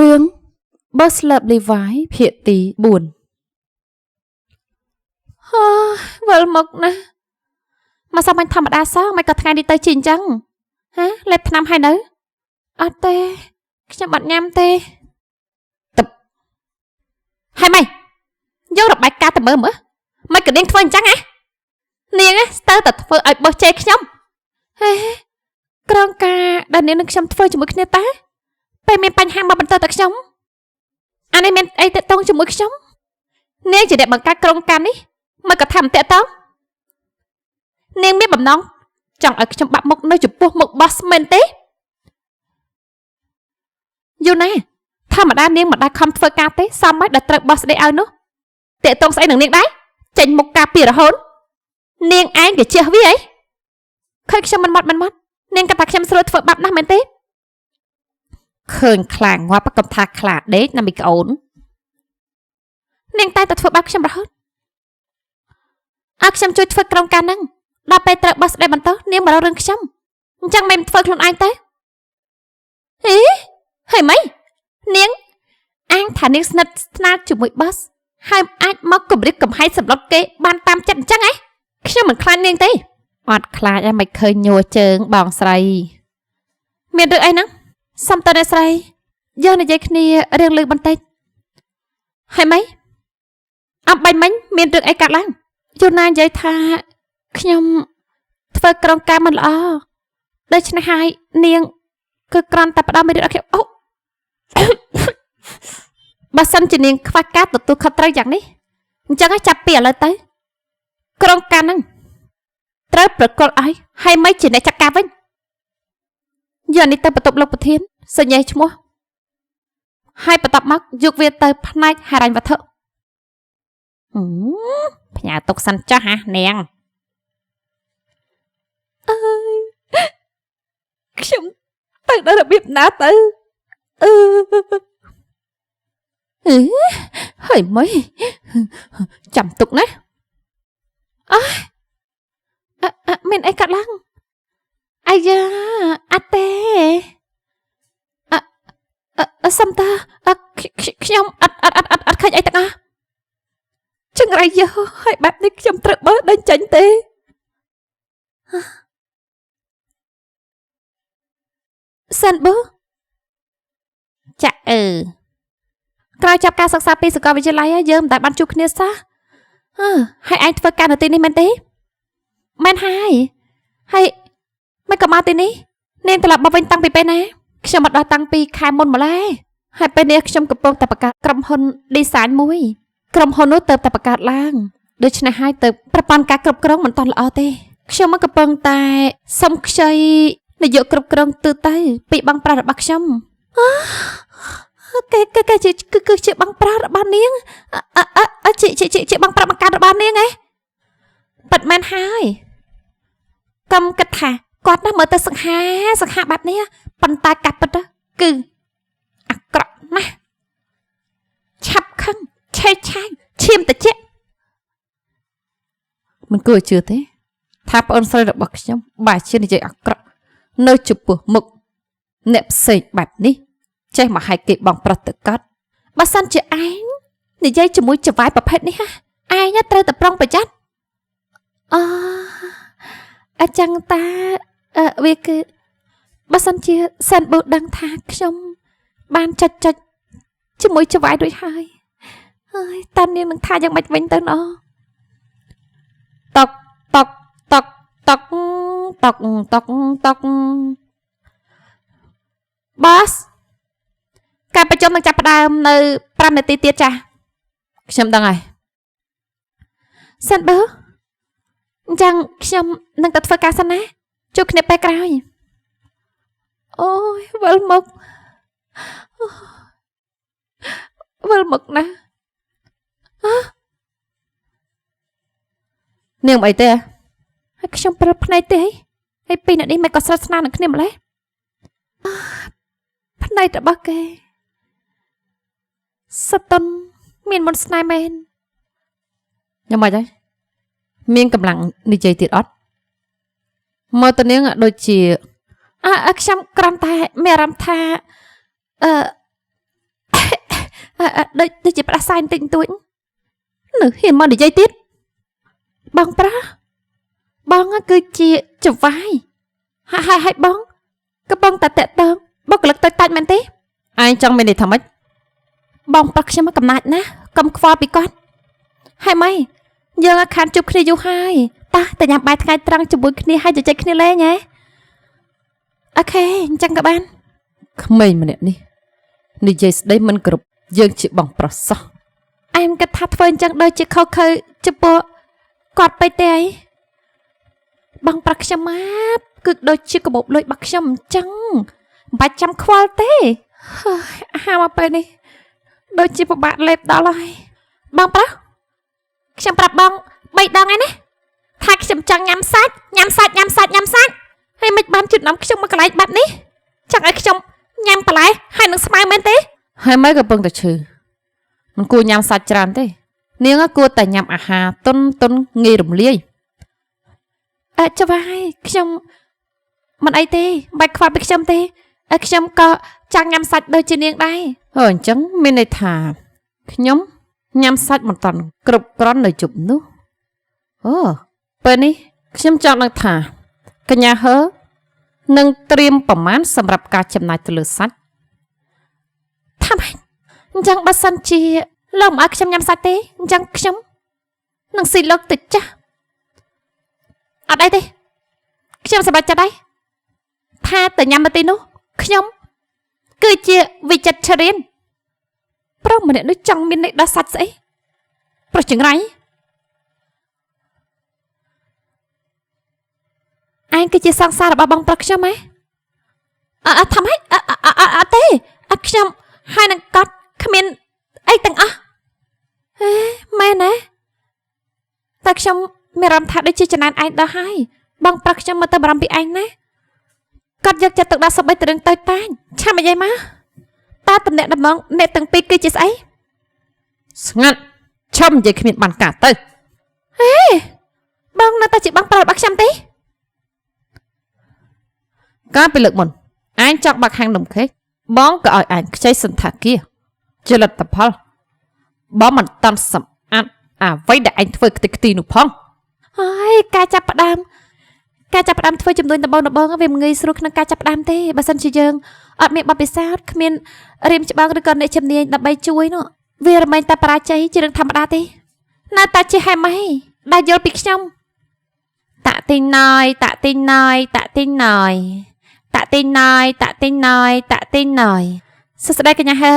រឿង Boss Love Levi ភាគទី4ហើយវិលមកណាមកសាមញ្ញធម្មតាសោះមិនក៏ថ្ងៃនេះទៅជាអញ្ចឹងហាលេបថ្នាំហើយនៅអត់ទេខ្ញុំអត់ញ៉ាំទេតឹបហើយម៉េចយករបាយការណ៍ទៅមើលមើលមិនក៏នាងធ្វើអញ្ចឹងហ៎នាងស្ទើរតែធ្វើឲ្យបោះជេរខ្ញុំហេក្រងការដែលនាងនឹងខ្ញុំធ្វើជាមួយគ្នាតាពេលមានបញ្ហាមកបន្តតែខ្ញុំអានេះមានអីតកតងជាមួយខ្ញុំនាងជាអ្នកបង្កើតក្រុមការនេះមកក៏ថាមិនតកតងនាងមានបំណងចង់ឲ្យខ្ញុំបាក់មុខនៅចំពោះមុខ boss មែនទេយូណាធម្មតានាងមិនដែលខំធ្វើការទេសមហើយដល់ត្រូវ boss ស្ដីឲ្យនោះតកតងស្អីនឹងនាងដែរចេញមុខការពីរហូតនាងឯងក៏ជះវាអីឃើញខ្ញុំមិនម៉ត់មិនម៉ត់នាងក៏ថាខ្ញុំស្រួលធ្វើបាបណាស់មែនទេឃើញខ្លាងាប់កុំថាខ្លាដេកណាមីក្អូននាងតែតែធ្វើបាបខ្ញុំរហូតឲ្យខ្ញុំជួយធ្វើក្រុមការហ្នឹងដល់ពេលត្រូវបោះស្ដីបន្តនាងមករករឿងខ្ញុំអញ្ចឹងមិនធ្វើខ្លួនឯងទៅហេហើយម៉េចនាងអាងថានាងស្និទ្ធស្នាលជាមួយបោះហើយអាចមកគម្រាមកំហែងសម្លុតគេបានតាមចិត្តអញ្ចឹងហ៎ខ្ញុំមិនខ្លាចនាងទេអត់ខ្លាចឯងមិនឃើញញួរជើងបងស្រីមានរឿងអីហ្នឹងសំតើអ្នកស្រីយើងនិយាយគ្នារឿងលឺបន្តិចហើយម៉េចអំបាញ់មិញមានរឿងអីកាត់ឡើងយូណានិយាយថាខ្ញុំធ្វើក្រុមការមិនល្អដូច្នេះហើយនាងគឺគ្រាន់តែផ្ដល់មេរៀនឲ្យខ្ញុំអូបើសិនជានាងខ្វះការទទួលខុសត្រូវយ៉ាងនេះអញ្ចឹងឲ្យចាប់ពីឥឡូវទៅក្រុមការហ្នឹងត្រូវប្រកល់ឲ្យហើយមិនជាអ្នកចាត់ការវិញយកនេះទៅបន្ទប់លោកប្រធានសញ្ញាឈ្មោះហើយបន្ទាប់មកយកវាទៅផ្នែកហិរញ្ញវត្ថុផ្ញើទុកសិនចាស់ហ่ะនាងអើយខ្ញុំទៅដល់របៀបណាទៅអឺហើយមិនចាំទុកណាអើមានអីកាត់ឡើងអាយ៉ាអត់ទេអសំតាខ្ញុំអត់អត់អត់អត់អត់ឃើញអីទាំងអស់ចង្រៃយោហើយបែបនេះខ្ញុំត្រូវបើដេញចេញទេសិនបើចាក់អឺក្រោយចាប់ការសិក្សាពីសាកលវិទ្យាល័យយើងមិនដែលបានជួបគ្នាសោះហើយឯងធ្វើការនៅទីនេះមែនទេមែនហើយហើយមិនក៏មកទីនេះនាងត្រឡប់មកវិញតាំងពីពេលណាខ្ញុំមកដល់តាំងពីខែមុនម្ល៉េះហើយពេលនេះខ្ញុំកំពុងតែបង្កើតក្រុមហ៊ុន design មួយក្រុមហ៊ុននោះទៅតែបង្កើតឡើងដូច្នេះហើយទៅប្រព័ន្ធការគ្រប់គ្រងមិនទាន់ល្អទេខ្ញុំមកកំពុងតែសុំខ្ចីនាយកគ្រប់គ្រងទូទៅពីបងប្រុសរបស់ខ្ញុំគេគេគេជាគឺជាបងប្រុសរបស់នាងអជាជាជាបងប្រុសបង្កើតរបស់នាងឯងប៉ិតមែនហើយកំគិតថាគាត់ណាមើលទៅសង្ហាសង្ហាបែបនេះប៉ុន្តែកាត់ពិតគឺអាក្រក់ណាស់ឆាប់ខឹងឆេះឆាយឈាមតិចមិនគួរជឿទេថាប្អូនស្រីរបស់ខ្ញុំបែរជានិយាយអាក្រក់នៅចំពោះមុខអ្នកផ្សេងបែបនេះចេះមកឲ្យគេបងប្រុសទៅកាត់បើសិនជាឯងនិយាយជាមួយចវាយប្រភេទនេះហ่ะឯងត្រូវតែប្រុងប្រយ័ត្នអអញ្ចឹងតាវាគឺបើសិនជាសិនបើដឹងថាខ្ញុំបានចុចចុចជាមួយចវាយរួចហើយហើយតានាងនឹងថាយ៉ាងម៉េចវិញទៅណោះតុកតុកតុកតុកតុកតុកតុកបាសការប្រជុំនឹងចាប់ផ្ដើមនៅ5នាទីទៀតចាស់ខ្ញុំដឹងហើយសិនបើអញ្ចឹងខ្ញុំនឹងទៅធ្វើការសិនណាជួបគ្នាពេលក្រោយអូយវិលមកវិលមកណានាងមិនអីទេហើយខ្ញុំព្រិលភ្នែកទេហើយពីអ្នកនេះមិនក៏ស្និទ្ធស្នាលនឹងគ្នាម្ល៉េះភ្នែករបស់គេសតុនមានមន្តស្នេហ៍មែនញ៉ាំអីហើយមានកម្លាំងនិយាយទៀតអត់មើលទៅនាងដូចជាអខ្ញុំគ្រាន់តែមានអារម្មណ៍ថាអឺ អឺដូចជាផ្ដាសាយបន្តិចបន្តួចនៅហ៊ានមកនិយាយទៀតបងប្រាបងគឺជាចៅវាយហើយហើយបងកំពុងតែតាក់ទងបុគ្គលិកតូចតាចមែនទេ ឯងចង់មានន័យថាម៉េច បងប្រុសខ្ញុំកំណាចណាស់កុំខ្វល់ពីគាត់ហើយម៉េចយើងខានជួបគ្នាយូរហើយតោះតែញ៉ាំបាយថ្ងៃត្រង់ជាមួយគ្នាហើយជជែកគ្នាលេងហ៎OK អញ្ចឹងក៏បាន ក្មេងម្នាក់នេះនិយាយស្ដីមិនគ្រប់យើងជាបងប្រុសសោះ អែមគិតថាធ្វើអញ្ចឹងដូចជាខុសខើចំពោះគាត់ពេកទេអីបងប្រុសខ្ញុំមកគឺដូចជាកាបូបលុយរបស់ខ្ញុំអញ្ចឹងមិនបាច់ចាំខ្វល់ទេហើយអាហារមកពេលនេះដូចជាពិបាកលេបដល់ហើយបងប្រុសខ្ញុំប្រាប់បង3ដងហើយណាថាខ្ញុំចង់ញ៉ាំសាច់ញ៉ាំសាច់ញ៉ាំសាច់ញ៉ាំសាច់ហើយមិនបានជិតនាំខ្ញុំមកកន្លែងបែបនេះចង់ឲ្យខ្ញុំញ៉ាំបន្លែហើយនឹងស្មៅមែនទេ ហើយម៉េចកំពុងតែឈឺមិនគួរញ៉ាំសាច់ច្រើនទេនាងគួរតែញ៉ាំអាហារទន់ទន់ងាយរំលាយ អើចុះហើយខ្ញុំមិនអីទេមិនបាច់ខ្វល់ពីខ្ញុំទេអើខ្ញុំក៏ចង់ញ៉ាំសាច់ដូចជានាងដែរ ហឺអញ្ចឹងមានន័យថាខ្ញុំញ៉ាំសាច់មិនតាន់គ្រប់គ្រាន់នៅជប់នោះអូពេលនេះខ្ញុំចង់ដឹងថាកញ្ញាហឺនឹងត្រៀមប្រមាណសម្រាប់ការចំណាយទៅលើសាច់ ថាម៉េចអញ្ចឹងបើសិនជាលោកមិនឲ្យខ្ញុំញ៉ាំសាច់ទេអញ្ចឹងខ្ញុំនឹងស៊ីលោកទៅចាស់អត់អីទេខ្ញុំសប្បាយចិត្តហើយថាទៅញ៉ាំមកទីនោះខ្ញុំគឺជាវិចិត្ររៀនប្រុសម្នាក់នោះចង់មានន័យដល់សាច់ស្អីប្រុសចង្រៃឯងគឺជាសង្សាររបស់បងប្រុសខ្ញុំហ៎អអថាម៉េចអអអអត់ទេអត់ខ្ញុំហើយនឹងកត់គ្មានអីទាំងអស់ហេមែនណាតែខ្ញុំមានអារម្មណ៍ថាដូចជាចំណែនឯងដល់ហើយបងប្រុសខ្ញុំមកទៅបារម្ភពីឯងណាគាត់យកចិត្តទុកដាក់សម្បីតែរឿងតូចតាចឆាំនិយាយមកតើតំណែងដំងអ្នកទាំងពីរគឺជាស្អី ស្ងាត់ឈប់និយាយគ្មានបានការទៅ បងនៅតែជាបងប្រុសរបស់ខ្ញុំទេ កាលពីលើកមុនឯងចង់បាក់ហាងនំខេកបងក៏ឲ្យឯងខ្ចីសន្តាគារជាលទ្ធផលបងមិនតាន់សម្អាតអ្វីដែលឯងធ្វើខ្ទេចខ្ទីនោះផង ហើយការចាប់ផ្ដើមការចាប់ផ្ដើមធ្វើចំនួនដំបូងដំបូងវាមិនងាយស្រួលក្នុងការចាប់ផ្ដើមទេបើសិនជាយើងអត់មានបទពិសោធន៍គ្មានរៀមច្បាងឬក៏អ្នកជំនាញដើម្បីជួយនោះវារមែងតែបរាជ័យជារឿងធម្មតាទេនៅតែជាហេម៉ៃដែលយល់ពីខ្ញុំតាក់ទីងណយតាក់ទីងណយតាក់ទីងណយតាក់ទីងណយតាក់ទីងណយតាក់ទីងណយសួស្តីកញ្ញាហឺ